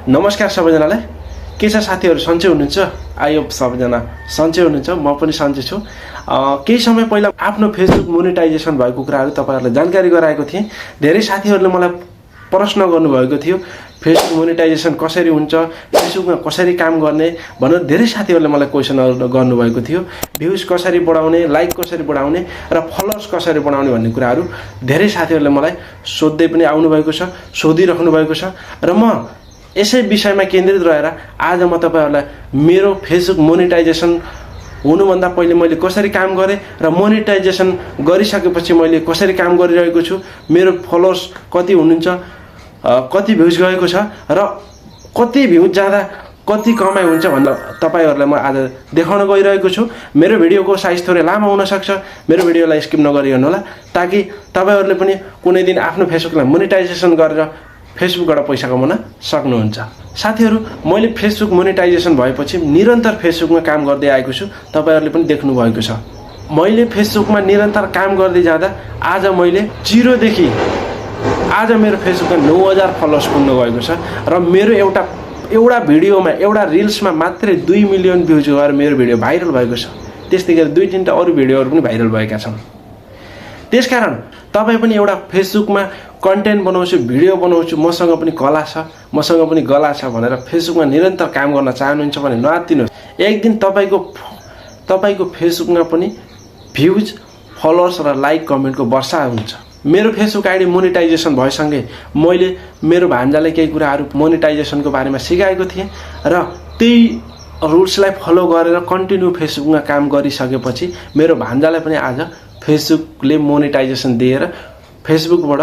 नमस्कार सबैजनालाई। के छ साथीहरु, सन्चै हुनुहुन्छ? आयो सबैजना सन्चै हुनुहुन्छ, म पनि सन्चै छु। केही समय पहिला आफ्नो फेसबुक मोनेटाइजेसन भएको कुराहरु तपाईहरुलाई जानकारी गराएको थिएँ। धेरै साथीहरुले मलाई प्रश्न गर्नुभएको थियो, फेसबुक मोनेटाइजेसन कसरी हुन्छ, फेसबुकमा कसरी काम गर्ने भनेर धेरै साथीहरुले मलाई क्वेशनहरु गर्नुभएको थियो। भ्युज कसरी बढाउने, लाइक कसरी बढाउने र फलोअर्स कसरी बढाउने भन्ने कुराहरु धेरै साथीहरुले मलाई सोध्दै पनि आउनु भएको छ, सोधिराख्नु भएको छ र म यसै विषयमा केन्द्रित रहेर आज म तपाईहरुलाई मेरो फेसबुक मोनेटाइजेसन हुनुभन्दा पहिले मैले कसरी काम गरेँ र मोनेटाइजेसन गरिसकेपछि मैले कसरी काम गरिरहेको छु, मेरो फलोअर्स कति हुनुहुन्छ, कति भ्युज गएको छ र कति भ्युज जाँदा कति कमाइ हुन्छ भनेर तपाईहरुलाई म आज देखाउन गइरहेको छु। मेरो भिडियोको साइज थोरै लामो हुन सक्छ, मेरो भिडियोलाई स्किप नगरिदिनु होला ताकि तपाईहरुले पनि कुनै दिन आफ्नो फेसबुकलाई मोनेटाइजेसन गरेर फेसबुकबाट पैसा कमाउन सक्नुहुन्छ। साथीहरु, मैले फेसबुक मोनेटाइजेसन भएपछि निरन्तर फेसबुकमा काम गर्दै आएको छु, तपाईहरुले पनि देख्नु भएको छ। मैले फेसबुकमा निरन्तर काम गर्दै जाँदा आज मैले 0 देखि आज मेरो फेसबुकमा 9000 फलोअर्स पुग्न गएको छ र मेरो एउटा भिडियोमा, एउटा रिल्समा मात्रै 2 मिलियन भ्युज गएर मेरो भिडियो भाइरल भएको छ। त्यस्तै गरी 2-3टा अरु भिडियोहरु पनि भाइरल भएका छन्। त्यसकारण तपाई पनि एउटा फेसबुकमा कन्टेन्ट बनाउँछु, भिडियो बनाउँछु, मसँग पनि कला छ, मसँग पनि गला छ भनेर फेसबुकमा निरन्तर काम गर्न चाहनुहुन्छ भने नआत्तिनुहोस्। एक दिन तपाईको फेसबुकमा पनि भ्युज, फलोअर्स र लाइक कमेन्टको वर्षा हुन्छ। मेरो फेसबुक आइडी मोनेटाइजेसन भएसँगै मैले मेरो भान्जाले केही कुराहरु मोनेटाइजेसनको बारेमा सिकाएको थिएँ र त्यही रुल्सलाई फलो गरेर कन्टिन्यू फेसबुकमा काम गरिसकेपछि मेरो भान्जालाई पनि आज फेसबुकले मोनेटाइजेसन दिएर फेसबुकबाट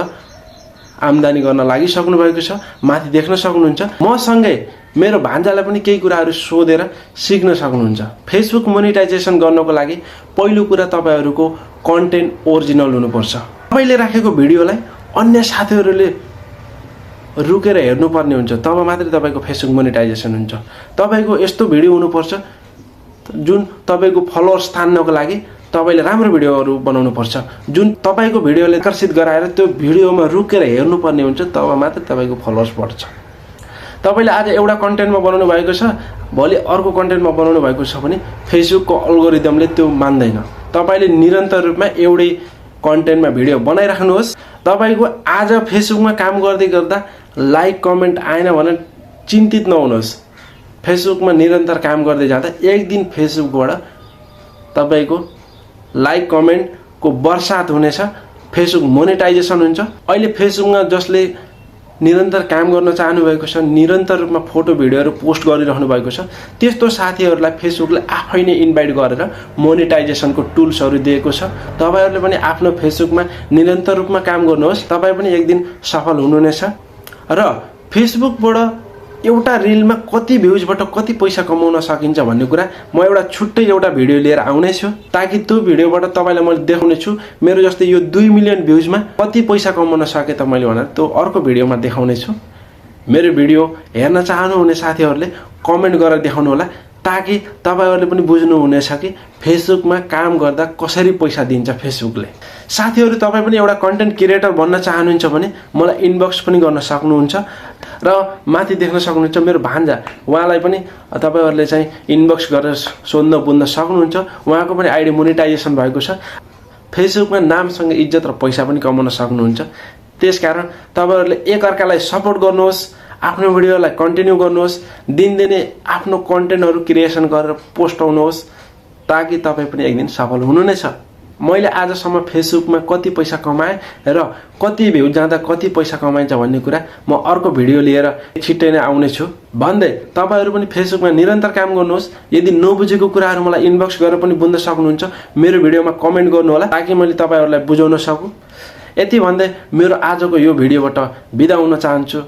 आम्दानी गर्न लागिसक्नु भएको छ। माथि देख्न सक्नुहुन्छ। म सँगै मेरो भान्जालाई पनि केही कुराहरु सोधेर सिक्न सक्नुहुन्छ। फेसबुक मोनेटाइजेसन गर्नको लागि पहिलो कुरा तपाईहरुको कन्टेन्ट ओरिजिनल हुनुपर्छ। तपाईले राखेको भिडियोलाई अन्य साथीहरुले रुकेर हेर्नुपर्ने हुन्छ, तब मात्रै तपाईको फेसबुक मोनेटाइजेसन हुन्छ। तपाईको यस्तो भिडियो हुनुपर्छ जुन तपाईको फलोअर्स तान्नको लागि तपाईले राम्रो भिडियोहरु बनाउनु पर्छ, जुन तपाईको भिडियोले आकर्षित गराएर त्यो भिडियोमा रुकेर हेर्नुपर्ने हुन्छ, तब मात्र तपाईको फलोअर्स बढ्छ। तपाईले आज एउटा कन्टेन्टमा बनाउनु भएको छ, भोलि अर्को कन्टेन्टमा बनाउनु भएको छ भने फेसबुकको अल्गोरिदमले त्यो मान्दैन। तपाईले निरन्तर रूपमा एउटै कन्टेन्टमा भिडियो बनाइराख्नुहोस्। तपाईको आज फेसबुकमा काम गर्दै गर्दा लाइक कमेन्ट आएन भने चिन्तित नहुनुहोस्। फेसबुकमा निरन्तर काम गर्दै जाँदा एक दिन फेसबुकबाट तपाईको लाइक कमेन्टको बर्सात हुनेछ, फेसबुक मोनेटाइजेसन हुन्छ। अहिले फेसबुकमा जसले निरन्तर काम गर्न चाहनु भएको छ, निरन्तर रूपमा फोटो भिडियोहरु पोस्ट गरिरहनु भएको छ, त्यस्तो साथीहरुलाई फेसबुकले आफै नै इन्भाइट गरेर मोनेटाइजेसनको टुल्सहरु दिएको छ। तपाईहरुले पनि आफ्नो फेसबुकमा निरन्तर रूपमा काम गर्नुहोस्, तपाई पनि एक दिन सफल हुनुहुनेछ। र फेसबुकबाट एउटा रिलमा कति भ्युजबाट कति पैसा कमाउन सकिन्छ भन्ने कुरा म एउटा भिडियो लिएर आउने छु, ताकि त्यो भिडियोबाट तपाईलाई मैले देखाउने छु मेरो जस्तै यो 2 मिलियन भ्युजमा कति पैसा कमाउन सके त मैले भनेर त्यो अर्को भिडियोमा देखाउने छु। मेरो भिडियो हेर्न चाहनुहुने साथीहरुले कमेन्ट गरेर देखाउनु होला, ताकि तपाईहरुले पनि बुझ्नु हुनेछ कि फेसबुकमा काम गर्दा कसरी पैसा दिन्छ फेसबुकले। साथीहरु, तपाई पनि एउटा कन्टेन्ट क्रिएटर बन्न चाहनुहुन्छ भने मलाई इनबक्स पनि गर्न सक्नुहुन्छ र माथि देख्न सक्नुहुन्छ मेरो भान्जा, उहाँलाई पनि तपाईहरुले चाहिँ इनबक्स गरेर सोध्न बुझ्न सक्नुहुन्छ। उहाँको पनि आइडी मोनेटाइजेसन भएको छ। फेसबुकमा नामसँग इज्जत र पैसा पनि कमाउन सक्नुहुन्छ। त्यसकारण तपाईहरुले एक अर्कालाई सपोर्ट गर्नुहोस्, आफ्नो भिडियोलाई कन्टिन्यू गर्नुहोस्, दिनदिनै आफ्नो कन्टेन्टहरु क्रिएसन गरेर पोस्ट आउनुहोस्, ताकि तपाई पनि एक दिन सफल हुनुहुनेछ। मैले आजसम्म फेसबुकमा कति पैसा कमाए र कति भ्यू जाँदा कति पैसा कमाइन्छ भन्ने कुरा म अर्को भिडियो लिएर छिट्टै नै आउने छु भन्दै तपाईहरु पनि फेसबुकमा निरन्तर काम गर्नुहोस्। यदि नबुझेको कुराहरु मलाई इनबक्स गरेर पनि बुझ्न सक्नुहुन्छ, मेरो भिडियोमा कमेन्ट गर्नु होला, ताकि मैले तपाईहरुलाई बुझाउन सकु। यति भन्दै मेरो आजको यो भिडियोबाट बिदा हुन चाहन्छु।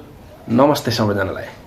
नमस्ते सबैजनालाई।